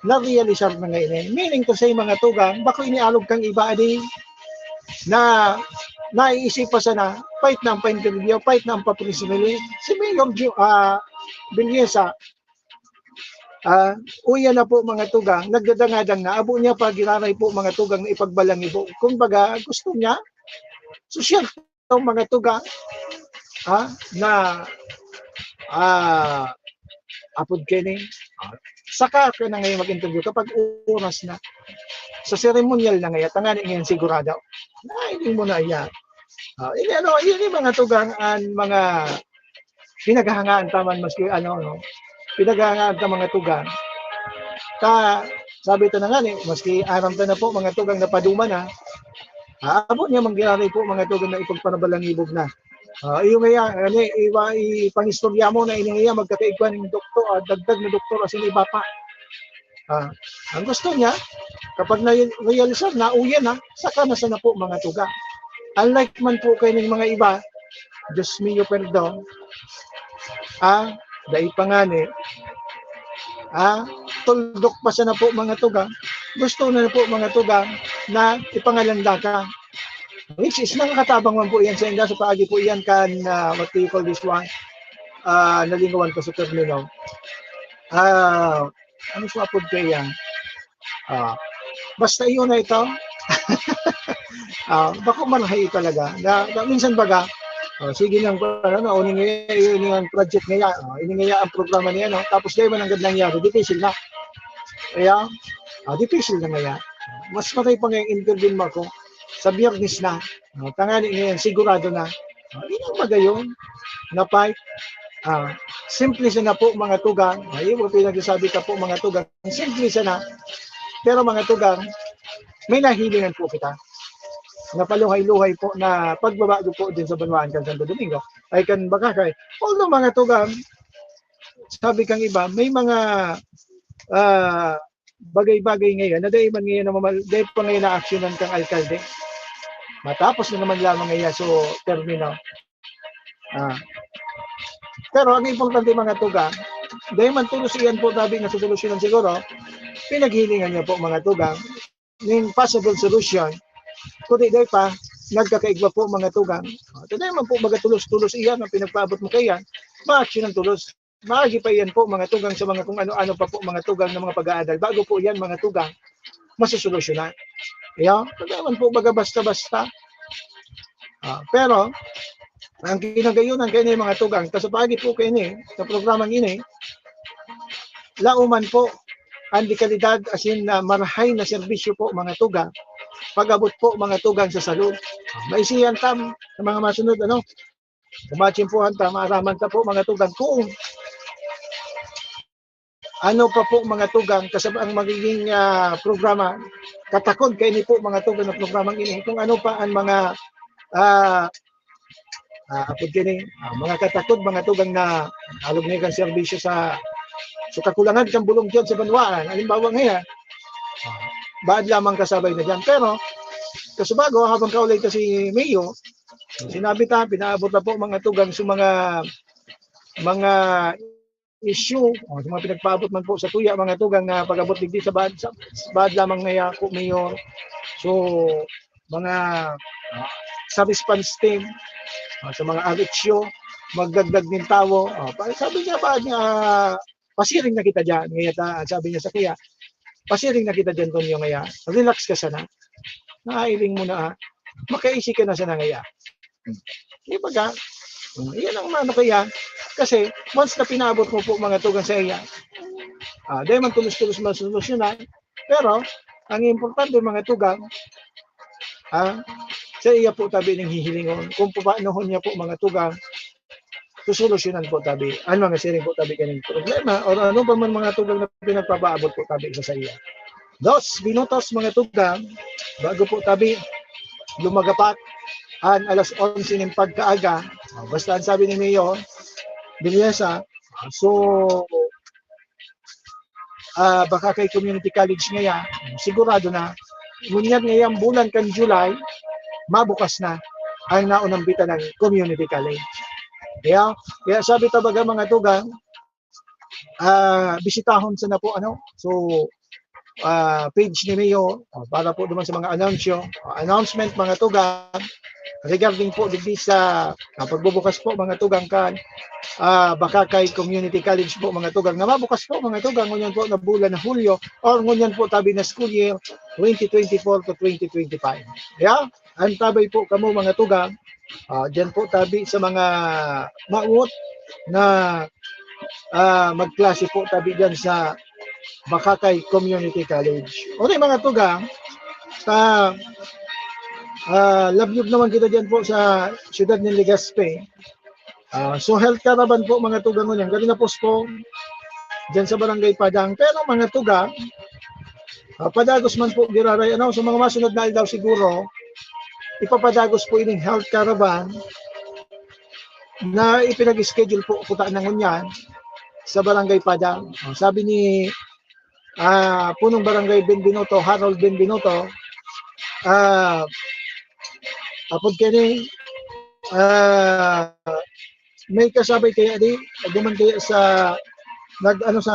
na-realisar na ngayon, meaning to say, mga tugang, bako inialog kang iba, adi, na naiisip pa sana, pait na ang pa-interview, pait na ang pa-press release. Si Mayor Ju-, ah, Belleza, ah, uya na po, mga tugang, nagdadangadang na, abo niya pa giraray po, mga tugang, na ipagbalangi po. Kumbaga, gusto niya, sosyal to, mga tugang, ha, na, ah, apod kini, ah, saka ka na ngayon mag-interview kapag oras na. Sa seremonyal na ngayon, tangani ngayon sigurado. Ay, hindi mo na yan. Ah, ini ano, ini mga tugang an mga pinaghahangaan ta man maski ano, no? Pinaghahangaan ta mga tugang. Ta, sabi ta na nga ni, maski aram ta na po mga tugang na paduma na, aabot niya mangyari po mga tugang na ipagpanabalangibog na. Ah, iyo ngaya, ano, iwa, ipangistorya mo na ini ngaya magkakaigwa ning doktor, ah, dagdag na doktor asin iba pa. Ah, ang gusto niya, kapag na-realisar na, uyan na, saka na sana po mga tugang. Unlike man po kaining mga iba, Diyos mio, perdon. Ah, dai pa ngani. Ah, tuldok pa sana po mga tugang. Gusto na po mga tugang na ipangalanda ka. Which is, nakakatabang man po yan sa inda, sa paagi po yan kan, ah, what do you call this one? Ah, nalingawan ko sa termino. Ah, ano sa apod kaya? Ah, basta iyon na ito. Ah, bako malahay talaga. Na, na minsan baga, oh, sige lang po, ano, o ini nga, ini nga ang project nga yan, oh, ini nga yan ang programa niya, no? Tapos dahil man ang gandang nangyari, difícil na. Kaya, ah, difícil na nga yan. Mas matay pa nga yung interview mo ako sa Biyernes na. Oh, tangani ngayon, sigurado na. Oh, yun ang magayon na fight. Ah, simple sana po, mga tugang. Ay, yung pinagsasabi ka po, mga tugang. Simple sana. Pero, mga tugang, may nahilingan po kita. Napaluhay-luhay po na pagbabago po din sa banwaan kan Santo Domingo. Ay, kan Boracay. Although, mga tugang, sabi kang iba, may mga, ah, bagay-bagay ngayon na dahil man ngayon namamal-, dahil pa ngayon na-actionan kang alkalde. Matapos na naman lamang ngayon, so, termino. Ah. Pero ang importante, mga tugang, dahil man tulos iyan po tabi na susolusyonan siguro, pinaghilingan niya po, mga tugang, ning possible solution, kundi dahil pa, nagkakaigwa po, mga tugang. Ah, dahil man po, mga tulos-tulos iyan ang pinagpaabot mo kaya, ma-action ang tulos. Maagi pa iyan po, mga tugang, sa mga kung ano-ano pa po, mga tugang, na mga pag-aadal. Bago po iyan, mga tugang, masusolusyonan. Iyo, hindi naman po baga basta-basta. Ah, pero, ang kinagayonan kayo na mga tugang, ta sa paagi po kayo ni, sa programang ini, lauman po, ang dekalidad, asin na marahay na serbisyo po, mga tugang, pag-abot po, mga tugang, sa salud. Maisiyan tam, sa mga masunod, ano, Kumatsimpuhan ta, maaraman ta po, mga tugang, kung ano pa po, mga tugang, kasab-, ang magiging, ah, programa, katakod kaini po, mga tugang, na programang ini, kung ano pa ang mga, ah, ah, apod kini, ah, mga katakod, mga tugang, na alog na kan serbisyo sa, sa kakulangan kan bulong diyan sa banwaan. Halimbawa ngayon, ah, baad lamang kasabay na diyan. Pero, kasubago, habang kaulay ta si Mayor, sinabi ta, pinaabot na po, mga tugang, sa mga, mga issue, o sa mga pinagpaabot man po sa tuya, mga tugang, na pag-abot digdi sa baad, sa, sa baad lamang na yako, Mayor. So, mga, ah, sa response team, ah, sa mga R H U, magdagdag nin tawo. Ah, pa-, sabi niya, baad niya, "Pasiring na kita diyan." Ngaya ta, sabi niya sa kuya, "Pasiring na kita diyan, Tonyo, ngaya. Relax ka sana. Nailing mo na, ah. Makaisi ka na sana ngaya." Di ba ka? Yan ang ano kaya, kasi once na pinaabot mo po mga tugang sa iya, ah, dahil man tulos-tulos masolusyonan, pero ang importante mga tugang, ah, sa iya po tabi ning hihilingon kung papaanohon niya po mga tugang, susolusyonan po tabi ang mga siring po tabi kaning problema or ano pa man mga tugang na pinagpapaabot po tabi sa, sa iya. Dos minutos mga tugang, bago po tabi lumagapak ang alas onse ning pagkaaga. Ah, basta ang sabi ni Mayor Villesa, so, ah, baka kay community college ngaya, sigurado na, ngunyan ngayang bulan kan July, mabukas na ang naunang bitanan community college. Kaya, kaya sabi ta baga mga tugang, ah, bisitahon sana po, ano, so, ah, page ni Mayor, ah, para po naman sa mga anunsyo, ah, announcement, mga tugang, regarding po digdi sa, ah, pagbubukas po, mga tugang, kan, ah, Bacacay Community College po, mga tugang, na mabukas po, mga tugang, ngunyan po na bulan na Hulyo, or ngunyan po tabi na school year, twenty twenty-four to twenty twenty-five. Yeah? Antabay po kamo, mga tugang, ah, diyan po tabi sa mga mawot na, ah, magklase po tabi diyan sa Bacacay Community College. Okay, mga tugang, sa, ah, labyog naman kita diyan po sa siyudad ng Legazpi. Ah, so, health caravan po, mga tugang, ngunyan. Gari na postpone diyan sa Barangay Padang. Pero, mga tugang, ah, padagos man po giraray, ano, sa mga masunod na aldaw siguro, ipapadagos po ining health caravan na ipinag-schedule po kuta na ngunyan sa Barangay Padang. Ah, sabi ni, ah, Punong Barangay Benvenuto, Harold Benvenuto, ah, apod kani, ah, may kasabay kaya di, duman kaya sa, nag, ano, sa,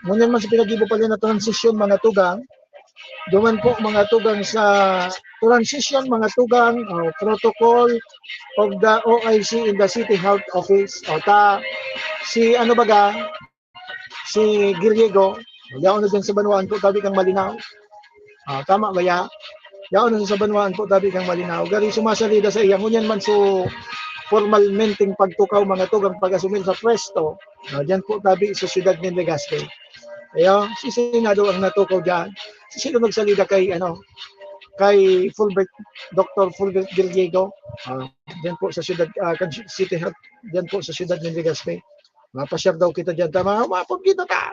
ngunyan man sa pinag-ibo pala na transition, mga tugang, duman po, mga tugang, sa transition, mga tugang, oh, protocol of the O I C in the City Health Office. O ta, si ano baga, si Giriego, yaon na dyan sa banwaan po, tabi kang Malinaw. Ah, tama ba ya? Yaon na sa banwaan po, tabi kang Malinaw. Gari sumasalida sa iya, ngunyan man so formalmenteng pagtukaw, mga tugang, pag-asumir sa pwesto, ah, dyan po tabi sa siyudad ng Legazpi. Kaya si Senado ang natukaw dyan. Si sino nagsalida kay, ano, kay Fulbert, Doktor Fulbert Giriego? Ah, dyan po sa siyudad, ah, kan City Health, dyan po sa siyudad ng Legazpi. Mapasyar daw kita dyan. Tama, mapag kita ta.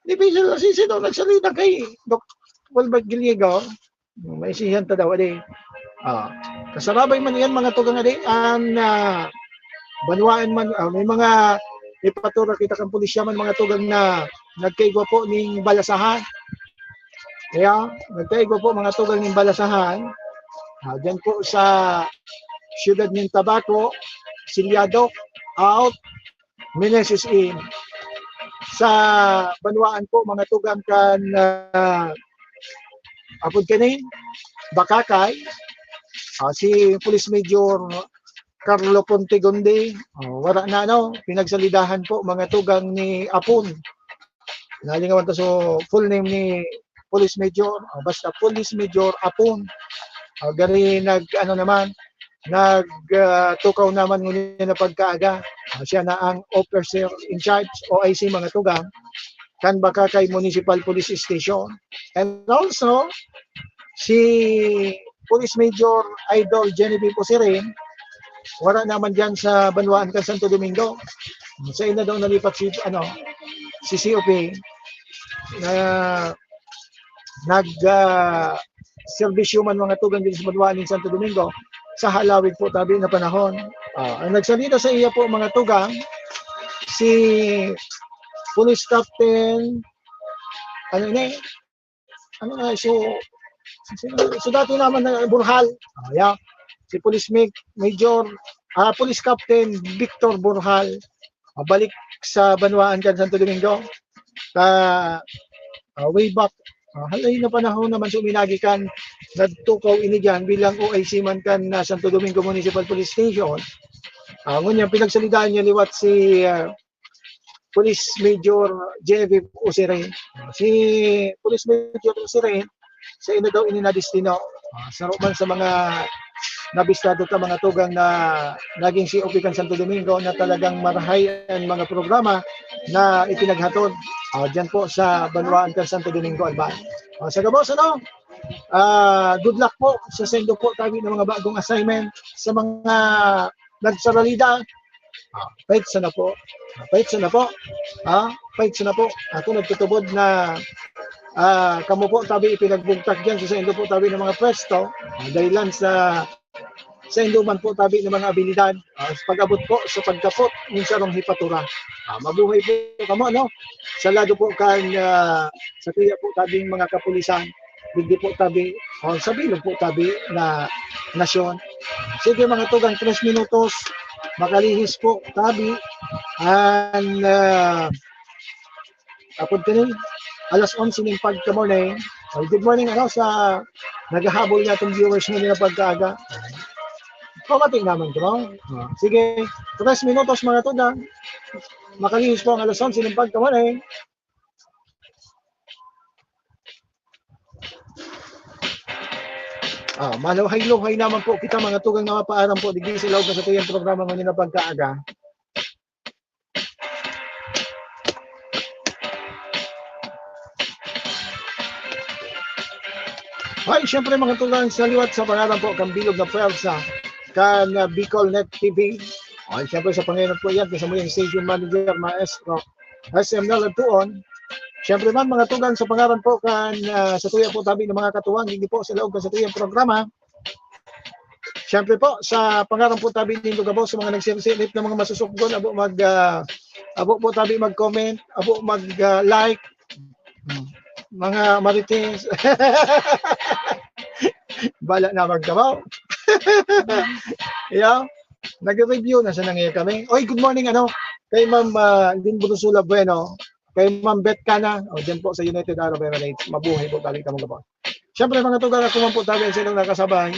Di ba sila, si sino nagsalita kay Doc Wilbert Giliego? May sihan ta daw, adi. Ah, kasarabay man yan, mga tugang, adi. An, ah, banwaan man, ah, may mga ipatura kita kang pulisya man, mga tugang, na nagkaigwa po ning balasahan. Kaya, nagkaigwa po, mga tugang, ning balasahan. Ah, dyan po sa siyudad ng Tabaco, Silyado, out, Meneses in sa banwaan po, mga tugang, kan, ah, apod kani, Bacacay, ah, si Police Major Carlo Pontegonde, oh, wala na, ano, pinagsalidahan po, mga tugang, ni Apon. Nalingawan ta so full name ni Police Major, ah, basta Police Major Apon. Ah, gari nag, ano naman, nag, ah, tukaw naman ngunyan na pagkaaga. Ah, siya na ang officer in charge, O I C, mga tugang, kan Bacacay Municipal Police Station. And also, si Police Major Idol Genevieve Osirin, wala naman dyan sa banwaan kan Santo Domingo. Sa ina daw nalipat si, ano, si C O P na nag, ah, serbisyo man, mga tugang, dito sa banwaan ng Santo Domingo, sa halawig po tabi na panahon. Ah, ang nagsalita sa iya po, mga tugang, si Police Captain, ano ini? Ano na, so, so, so dati naman na Burhal. Ah, yeah. Si Police Ma-, Major, ah, Police Captain Victor Burhal, ah, balik sa banwaan kan Santo Domingo. Ka, ah, way back, ah, halay na panahon naman suminagi kan nagtukaw ini diyan bilang O I C man kan, ah, Santo Domingo Municipal Police Station. Ah, ngunyan, pinagsalitaan niya liwat si, ah, Police Major J V Osirin. Si Police Major Osirin, sa ina daw ini na destino. Ah, saro man sa mga nabistado ta, mga tugang, na naging C O P kan Santo Domingo, na talagang marahay ang mga programa na ipinaghatod, ah, dyan po sa banwaan kan Santo Domingo, Albay. Ah, sa gabos, ano? Ah, good luck po sa saindo po tabi na mga bagong assignment, sa mga nagsaralida. Ah, pait sana po. Ah, pait sana po. Ah, pait sana po. Ako nagtutubod na, ah, kamo po tabi ipipagbugtak diyan sa saindo po tabi na mga pwesto. Ah, dahilan sa saindo man po tabi na mga abilidad, ah, sa pag-abot po sa pagkapot nin sarong hipatura. Ah, mabuhay po kamo, ano? Sa lado po kan, ah, sa tuya po tabing mga kapulisan, digdi po tabi, o sa bilog po tabi na nasyon. Sige, mga tugang, tres minutos, makalihis po tabi, an, ah, apod kani, alas onse nin pagka-morning. Ay, good morning, ano, sa naghahabol niya itong viewers niya na pagkaaga. Pamati naman ko, no? Ah, sige, tres minutos, mga tugang. Makalihis po ang alas onse nin pagka-morning. Ah, maluhay-luhay naman po kita, mga tugang, na mapaaram po digdi sa laog na sa tuyang programa ngayon na pagkaaga. Ay, siyempre, mga tugang, sa liwat sa pangalan po kan bilog na pwersa kan, ah, Bicol Net T V. Ay, siyempre, sa Panginoon po yan, kasama yung station manager, maestro, S M Nalagtuon. Siyempre man, mga tugang, sa pangalan po kan, ah, sa tuya po tabi ng mga katuwang, hindi po sa laog kan sa tuyang programa. Siyempre po, sa pangaran po tabi nindo gabos, sa mga nagsirit-sirit na mga masusukgon, abo mag, ah, abo po tabi mag-comment, abo mag, ah, like. Hmm. Mga marites. Bala na magkabaw. Yeah. Nag-review na siya nangyay kami. Oy, good morning, ano, kay Ma'am, ah, Lynn Brusula Bueno, kay Ma'am Beth Cana, o, dyan po sa United Arab Emirates. Mabuhay po tabi kamo gabos. Siyempre, mga tugang, ako man po tabi ang silang nakasabay.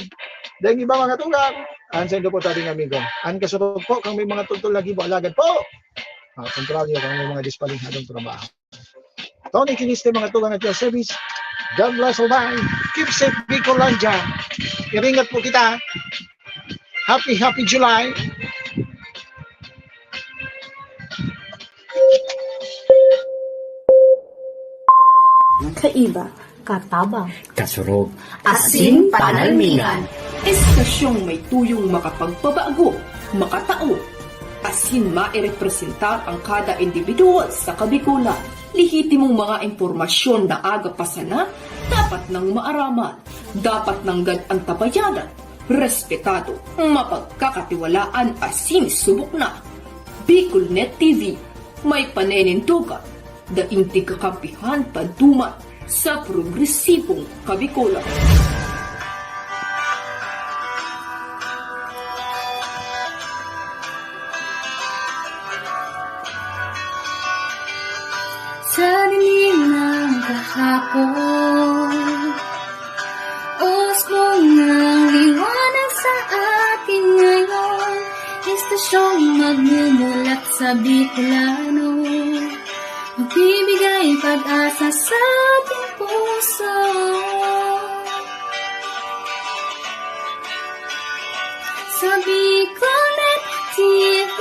Dahil iba, mga tugang, ang sa indo po tabi ng amigo. Ang kasurog po, kang may mga tugtol na gibo, alagad po. Ah, kontraryo, kang may mga dispalinghadong trabaho. Tony Kiniste, mga tugang, at your service. God bless all, bye. Keep safe, Bicolandia. Iringat po kita. Happy, happy July. Kaiba, katabang, kasurog, asin panalmingan. Estasyong may tuyong makapagpabago, makatao, asin mairepresentar ang kada individual sa Kabikolan. Lehitimong mga impormasyon na aga pa sana, dapat nang maaraman, dapat nanggad antabayanan, respetado, mapagkakatiwalaan asin subok na. Bicolnet T V, may paninindogan, daing tigkakampihan, panduman sa progresibong Kabikolan. Sa dilim ng kahapon, usbong ng liwanag sa atin ngayon, estasyong magmumulat sa Bicolano, magbibigay pag-asa sa ating puso. Sa Bicolnet T V,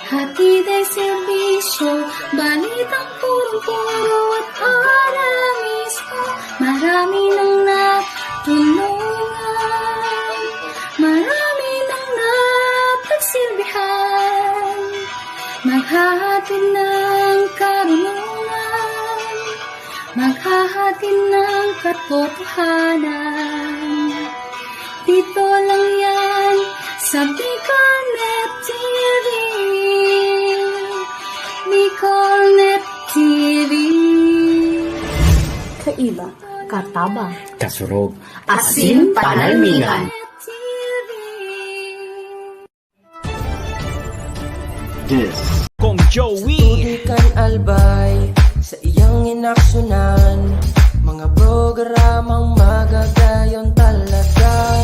hatid ay serbisyo, balitang purong-puro at para mismo. Marami nang natulungan, marami nang napagsilbihan, maghahatid ng karunungan, maghahatid ng katotohanan. Dito lang yan sa Bicolnet T V. Bicolnet T V. Kaiba, katabang, kasurog, asin panalmingan. This. Kong Joey. Tutukan Albay sa iyang inaksyonan, mga programang magagayon talaga.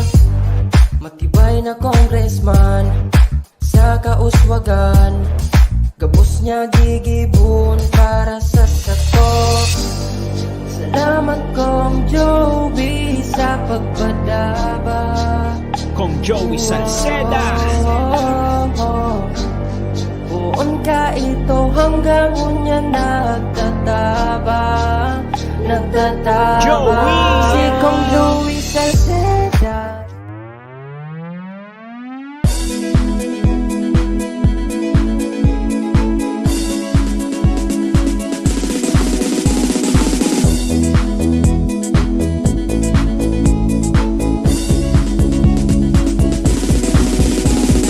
Matibay na congressman sa kauswagan, gabos niya gigibon para sa sato. Salamat, Kong Joey, sa Kong Joey Salceda. Poon ka ito hanggang unya nagtataba, nagtataba. Joey. Si Kong Joey Salceda.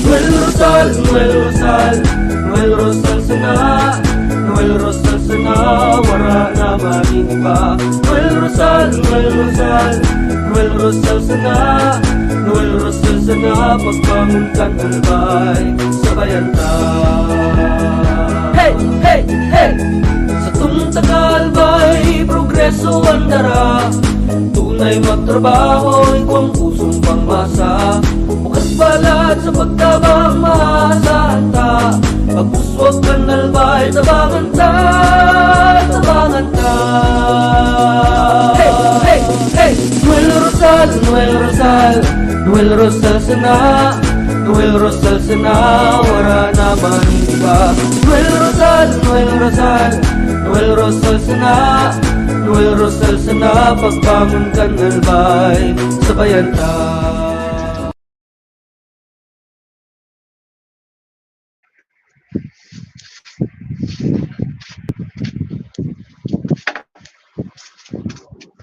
Noel Rosal, Noel Rosal, Noel Rosal sana, Noel Rosal sana, wara na maning iba. Noel Rosal, Noel Rosal, Noel Rosal sana, Noel Rosal sana, pagbangon kan albay, sabayan ta. Hey, hey, hey! Satong taga Albay, progreso an dara. Tunay magtrabaho, igwang pusong pangmasa. Bukas balat sa pagtabang, maasahan ta. Pagpuswag kan Albay, tabangan ta, tabangan ta. Hey, hey, hey! Noel Rosal, Noel Rosal, Noel Rosal sana, Noel Rosal sana, wara na man iba. Noel Rosal, Noel Rosal, Noel Rosal sana, Noel Rosal sana, pagbangon kan Albay, sabayan ta.